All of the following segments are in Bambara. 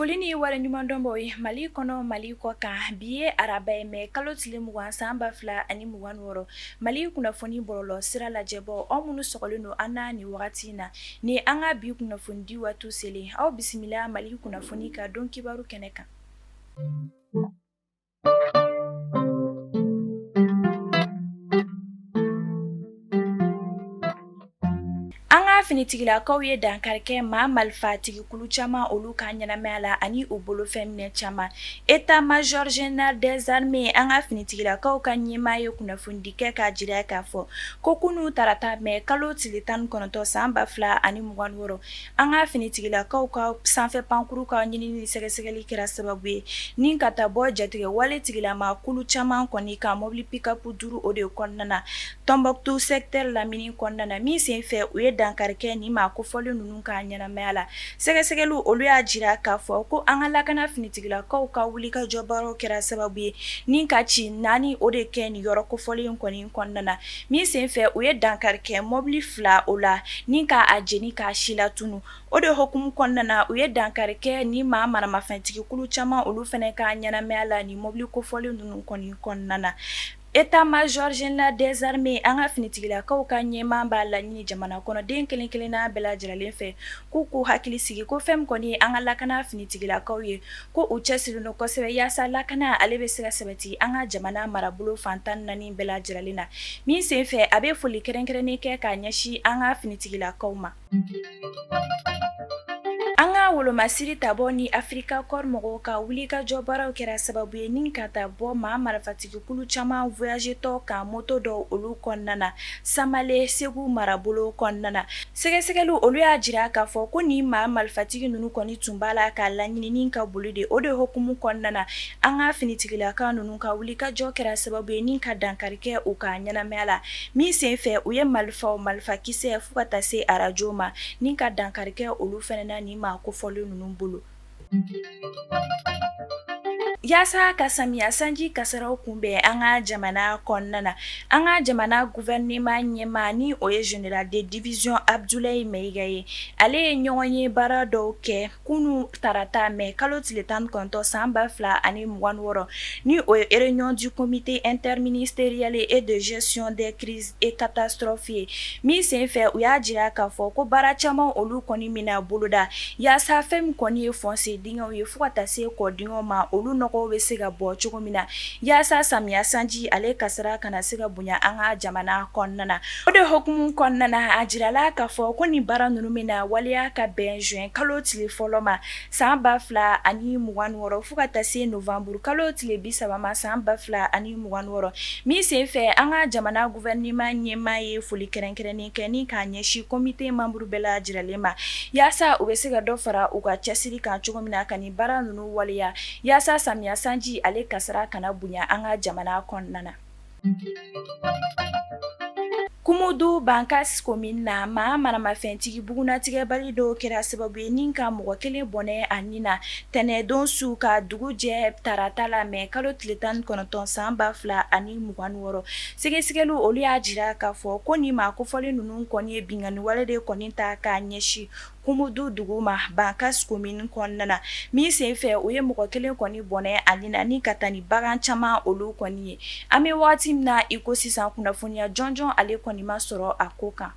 Foli ni waleɲumandɔn b'aw ye Mali kɔnɔ, Mali kɔ kan. Bi ye araba ye mai kalo tile 20 san 2026. Mali kunnafoni bɔlɔlɔ sira lajɛbaaw, aw minnu sɔgɔlen don an na nin wagati in na, ni an ka bi kunnafoni di waati selen, aw bisimila Mali kunnafoni ka don kibaru kɛnɛ kan. An ka finitigilakaw ye dankari kɛ maa marifatigi kulu caman olu ka ɲɛnamaya la ani u bolofɛn minɛ caman. État-major général des armées an ka finitigilakaw ka ɲɛmaa ye kunnafonidi kɛ k'a jira k'a fɔ ko kunun tarata mai kalo tile 19 san 2026, An ka finitigilakaw ka sanfɛ pankuru ka ɲinini ni sɛgɛsɛgɛli kɛra sababu ye ni ka taa bɔ jatigɛwale tigilama kulu caman kɔni ka mobili pick-up duuru o de kɔnɔna na Tombouctou secteur lamini kɔnɔna na min senfɛ u ye dankari kɛ nin maa kofɔlen ninnu ka ɲɛnamaya la. Sɛgɛsɛgɛliw olu y'a jira k'a fɔ ko an ka lakana finitigilakaw ka wulikajɔ baaraw kɛra sababu ye ni ka ci naani o de kɛ nin yɔrɔ kofɔlen kɔni kɔnɔna na min senfɛ u ye dankari kɛ mɔbili fila o la ni ka a jeni k'a si latunu. O de hukumu kɔnɔna na u ye dankari kɛ ni maa maramafɛntigi kulu caman olu fana ka ɲɛnamaya la ni mɔbili kofɔlen ninnu kɔni kɔnɔna na. État-major général des armées an ka finitigilakaw ka ɲɛmaa b'a laɲini jamana kɔnɔden kelen kelenna bɛɛ lajɛlen fɛ k'u k'u hakili sigi ko fɛn min kɔni ye an ka lakana finitigilakaw ye ko u cɛsirilen don kosɛbɛ yaasa lakana ale bɛ se ka sabati an ka jamana marabolo fan 14 bɛɛ lajɛlen na min senfɛ a bɛ foli kɛrɛnkɛrɛnnen kɛ k'a ɲɛsin an ka finitigilakaw ma. An ka wolomasiri tabɔ ni Africa Corps mɔgɔw ka wulikajɔ baaraw kɛra sababu ye ni ka taa bɔ maa marifatigi kulu caman voyagetɔ kan moto dɔw olu kɔnɔna na Samale Segu marabolo kɔnɔna na. Sɛgɛsɛgɛliw olu y'a jira k'a fɔ ko nin maa marifatigi ninnu kɔni tun b'a la k'a laɲini ka boli de. O de hukumu kɔnɔna na an ka finitigilaka ninnu ka wulikajɔ kɛra sababu ye ni ka dankari kɛ u ka ɲɛnamaya la min senfɛ u ye marifaw marifakisɛ fo ka taa se arajo ma ni ka dankari kɛ olu fana na nin maa kofɔlen ninnu bolo. Yaasa ka samiya sanji kasaraw kunbɛn an ka jamana kɔnɔna na, an ka jamana gouvernement ɲɛmaa ni o ye général de division Abdoulaye Maïga ye, ale ye ɲɔgɔnye baara dɔw kɛ kunun tarata mai kalo tile 19 san 2026 ni o ye réunion du comité interministériel et de gestion des crises et catastrophes ye min senfɛ u y'a jira k'a fɔ ko baara caman olu kɔni bɛna boloda yaasa fɛn min kɔni ye fossé dingɛw ye fo ka taa se kɔ dingɛw ma olu nɔgɔw bɛ se ka bɔ cogo min na yaasa samiya sanji ale kasara kana se ka bonya an ka jamana kɔnɔna na. O de hukumu kɔnɔna na a jirala k'a fɔ ko nin baara ninnu bɛna waleya ka bɛn juin kalo tile fɔlɔ ma san 2026 fo ka taa se novembre kalo tile 30 ma san 2026 min senfɛ an ka jamana gouvernement ɲɛmaa ye foli kɛrɛnkɛrɛnnen kɛ ni k'a ɲɛsin comité membre bɛɛ lajɛlen ma yaasa u bɛ se ka dɔ fara u ka cɛsiri kan cogo min na ka nin baara ninnu waleya yaasa samiya sanji ale kasara kana bonya an ka jamana kɔnɔna na. Kumudu Bankas commune na maa maramafɛntigi bugunnatigɛbali dɔw kɛra sababu ye ni ka mɔgɔ kelen bɔnɛ a ni na tɛnɛndon su ka dugu jɛ tarata la mai kalo tile 19 san 2026. Sɛgɛsɛgɛliw olu y'a jira k'a fɔ ko nin maa kofɔlen ninnu kɔni ye binkanni wale de kɔni ta k'a ɲɛsin Kumudu dugu ma Bankas commune kɔnɔna na min senfɛ u ye mɔgɔ kelen kɔni bɔnɛ a ni na ni ka taa ni bagan caman olu kɔni ye. An bɛ waati min na i ko sisan kunnafoniya jɔnjɔn ale kɔni ma sɔrɔ a ko kan.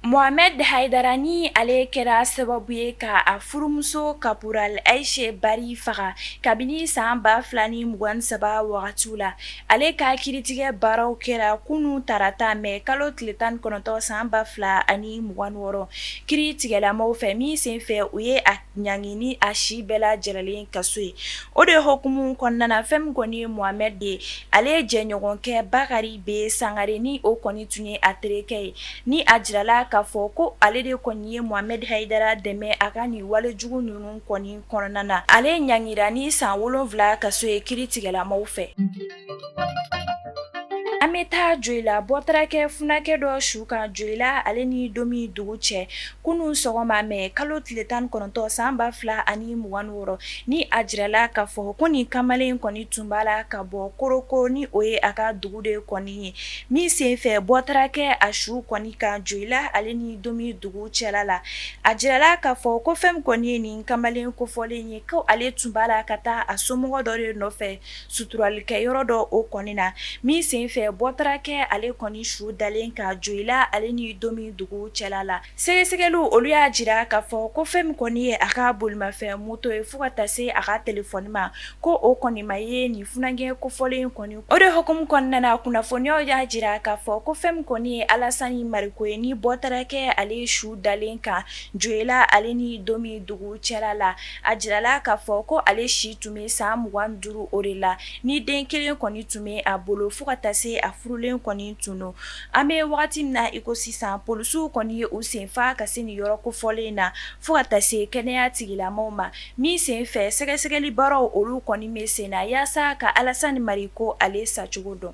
Mohamed Haidara ni ale kɛra sababu ye ka a furumuso caporal Aïcha Bari faga kabini san 2023 wagatiw la. Ale ka kiiritigɛ baaraw kɛra kunun tarata mai kalo tile 19 san 2026 kiiritigɛlamaw fɛ min senfɛ u ye a ɲangi ni a si bɛɛ lajɛlen kaso ye. O de hukumu kɔnɔna na fɛn min kɔni ye Mohamed ye, ale jɛɲɔgɔnkɛ Bakari B Sangare ni o kɔni tun ye a terikɛ ye, ni a jirala k'a fɔ ko ale de kɔni ye Mohamed Haidara dɛmɛ a ka nin wale jugu ninnu kɔni kɔnɔna na. Ale ɲangira ni san 7 kaso ye kiiritigɛlamaw fɛ. An An bɛ taa Joyila, bɔ taara kɛ funakɛ dɔ su kan Joyila ale ni Domi dugu cɛ kunun sɔgɔma mɛ kalo tile 19 san 2026, ni a jirala k'a fɔ ko nin kamalen kɔni tun b'a la ka bɔ Koroko, ni o ye a ka dugu de kɔni ye, min senfɛ bɔ taara kɛ a su kɔni kan Joyila ale ni Domi dugu cɛla la. A jirala k'a fɔ ko fɛn min kɔni ye nin kamalen kofɔlen ye, ko ale tun b'a la ka taa a somɔgɔ dɔ de nɔfɛ suturalikɛyɔrɔ dɔ o kɔni na, min senfɛ bɔ taara kɛ ale kɔni su dalen kan Joyila ale ni Domi dugu cɛla la. Sɛgɛsɛgɛliw olu y'a jira k'a fɔ ko fɛn min kɔni ye a ka bolimafɛn moto ye fo ka taa se a ka telefɔni ma, ko o kɔni ma ye nin funankɛ kofɔlen kɔni. O de hukumu kɔnɔna na, kunnafoniyaw y'a jira k'a fɔ ko fɛn min kɔni ye Alasani Mariko ye, ni bɔ taara kɛ ale su dalen kan Joyila ale ni Domi dugu cɛla la. A jirala k'a fɔ ko ale si tun bɛ san 25 o de la, ni den kelen kɔni tun bɛ a bolo fo ka taa se a furulen kɔni tun don. An bɛ wagati min na iko sisan, polisiw kɔni ye u senfa ka se nin yɔrɔ kofɔlen na fo ka taa se kɛnɛya tigilamaw ma, min senfɛ sɛgɛsɛgɛli baaraw olu kɔni bɛ sen na yaasa ka Alasani Mariko ale sacogo dɔn.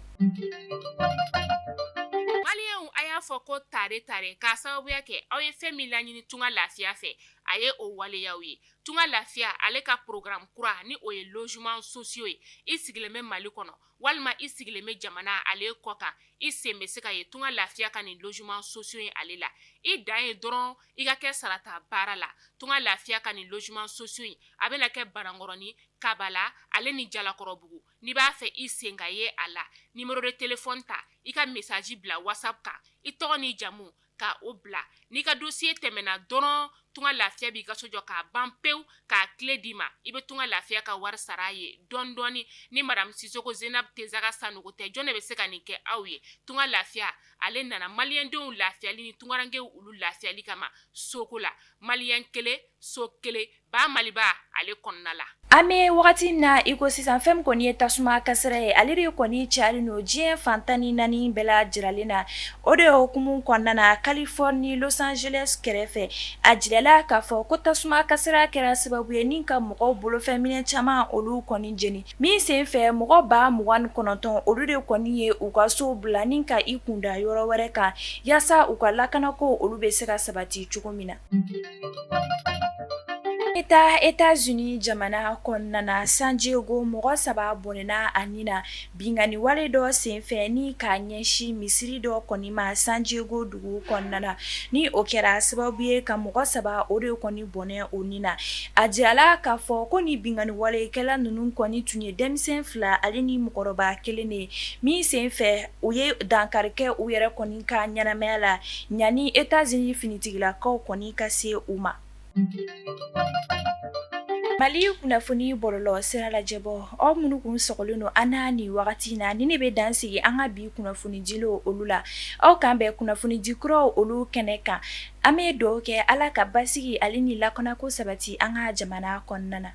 Maliyɛnw, a y'a fɔ ko tare tare k'a sababuya kɛ aw ye fɛn min laɲini Tunga Lafiya fɛ, a ye o waleyaw ye. Tunga Lafiya ale ka programme kura, ni o ye logement sociaux ye, i sigilen bɛ Mali kɔnɔ walima i sigilen bɛ jamana ale kɔ kan, i sen bɛ se ka ye Tunga Lafiya ka nin logement sociaux ye ale la. I dan ye dɔrɔn i ka kɛ sarata baara la. Tunga Lafiya ka nin logement sociaux in, a bɛna kɛ Banankɔrɔni, Kabala ale ni Jalakɔrɔbugu. N'i b'a fɛ i sen ka ye a la, numéro de téléphone ta, i ka message bila WhatsApp kan, i tɔgɔ n'i jamu ka o bila. N'i ka dossier tɛmɛna dɔrɔn, Tunga Lafiya b'i ka so jɔ k'a ban pewu, k'a clé d'i ma. I bɛ Tunga Lafiya ka wari sara a ye dɔɔni dɔɔni. Ni madame Sisoko Zenab Tezaga Sanogo tɛ, jɔn de bɛ se ka nin kɛ aw ye? Tunga Lafiya ale nana maliyɛndenw lafiyali ni tungarankew olu lafiyali kama soko la. Maliyɛn kelen, so kelen, ba Maliba ale kɔnɔna la. An bɛ wagati min na iko sisan, fɛn min kɔni ye tasuma kasara ye, ale de kɔni cayalen don diɲɛ fan 14 bɛɛ lajɛlen na. O de hukumu kɔnɔna na, Californie, Los Angeles kɛrɛfɛ, a jirala k'a fɔ ko tasuma kasara kɛra sababu ye ni ka mɔgɔw bolofɛn minɛn caman olu kɔni jeni, min senfɛ mɔgɔ 29,000 olu de kɔni ye u ka so bila ni ka i kunda yɔrɔ wɛrɛ kan yaasa u ka lakanako olu bɛ se ka sabati cogo min na. An bɛ taa Etats-Unis jamana kɔnɔna na, San Diego, mɔgɔ saba bɔnɛna a ni na binkanni wale dɔ senfɛ ni k'a ɲɛsin misiri dɔ kɔni ma San Diego dugu kɔnɔna na, ni o kɛra sababu ye ka mɔgɔ saba o de kɔni bɔnɛ o ni na. A jirala k'a fɔ ko ni binkanni walekɛla ninnu kɔni tun ye denmisɛn fila ale ni mɔgɔkɔrɔba kelen de ye, min senfɛ u ye dankari kɛ u yɛrɛ kɔni ka ɲɛnamaya la yanni Etats-Unis finitigilakaw kɔni ka se u ma. Mali kunnafoni bɔlɔlɔ sira lajɛbɔ, aw minnu kun sɔgɔlen don an na nin wagati in na, ni ne bɛ dan sigi an ka bi kunnafoni dilenw olu la. Aw k'an bɛn kunnafoni di kuraw olu kɛnɛ kan. An bɛ dugawu kɛ Ala ka basigi ale ni lakanako sabati an ka jamana kɔnɔna na.